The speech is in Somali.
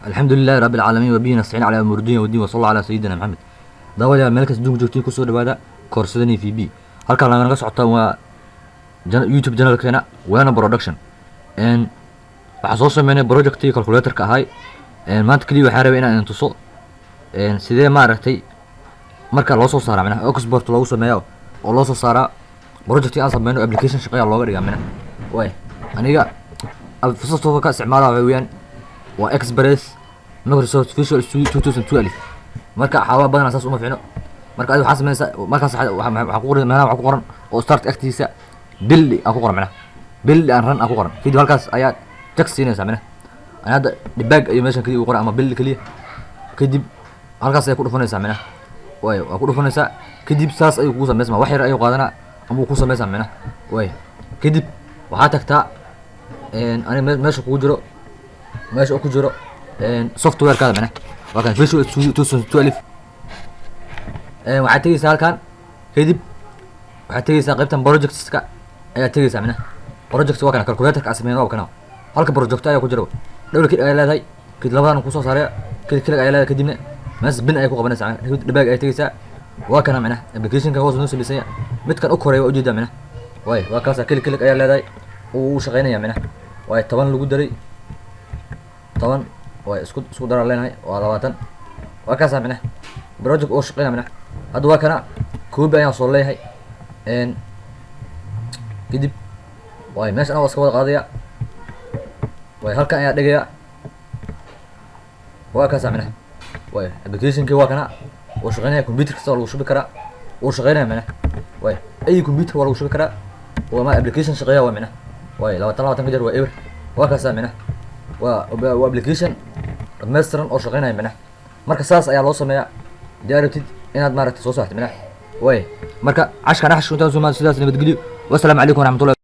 الحمد لله رب العالمين وبه نستعين على امور الدنيا والدين وصلى الله على سيدنا محمد. Daawadayaal, meel kasta adduunka joogtiin, kusoo dhawaada koorsadani VB. Halkaan laganaga socotaan waa YouTube channelkeena Wena Production. Waxaan soo sameynay projectii calculatorka ahay. Maanta keliya waxaan rabay inaan idin tuso sidee maaragtay marka loo soo saaraa, micnaha export loogu sameeyo oo loo soo saaraa projectii aan sameyno, application shaqeeya looga dhigaa. Micnaha way aniga software ka isticmaala waxa weeyaan waa Express Microsoft Visual Studio 2012. Marka xaawaa badanaa saas uma fiicno. Marka adiga waxaa sameynaysaa markaas waxaa ku qoran meelaha, waxaa ku qoran oo start agtiisa build aa ku qoran, micnaha build and run aa ku qoran. Kadib halkaas ayaad check siinaysaa. Micnaha ani hadda debug ayuu meeshan keliya ugu qoran ama build keliya. Kadib halkaas ayay ku dhufanaysaa. Micnaha way waa ku dhufanaysaa. Kadib saas ayuu kugu sameysmaa, wax yar ayuu qaadanaa ama uu ku sameysaa. Micnaha way kadib waxaa tagtaa ani meesha kugu jiro, meesha uu ku jiro software-kaada. Micnaha waa kan Visual Studio 2012. Waxaad tegeysaa halkan. Kadib waxaad tegeysaa qaybtan projectska ayaad tegeysaa. Micnaha project waa kana calculatorka aan sameyn, waa kana halka project ayaa ku jira. Double click ayaa leedahay. Kadib labadan kusoo saaraya. Click click ayaa leedahay. Kadibna meesha bin ayay ku qabanaysaa. Micnaha debug ayaa tegeysaa. Waa kana micnaha applicationka hoos noo sameysanya, midkan u koreeya waa ujeedaa. Micnaha waay waa kaasa. Click click ayaa leedahay, uu shaqeynaya. Micnaha waay 10 lagu daray 10, way isku daraa leenahay, waa 20. Waa kaasa micnaha project oo shaqeynaya. Micnaha hadda waa kana, copy ayaan soo leeyahay. Kadib waay meeshan waa iska wada qaadaya, waay halkan ayaa dhigaya. Waa kaasa micnaha waay applicationkii waa kana, wuu shaqeynaya. Computer kasta waa lagu shubi karaa, wuu shaqeynaya. Micnaha waay ay computer waa lagu shubi karaa, waa ma application shaqeeya waa. Micnaha waay 20 20 ka jar waa eber. Waa kaasa micnaha waa application dhammaystiran oo shaqeynaya. Micnaha marka saas ayaa loo sameeyaa hadii aad rabtid inaad maaragtay soo saarto. Micnaha way marka cashkan axashku intaan soo, sidaas nabadgelyo. Wasalaamu calaykum waraxmatullahi.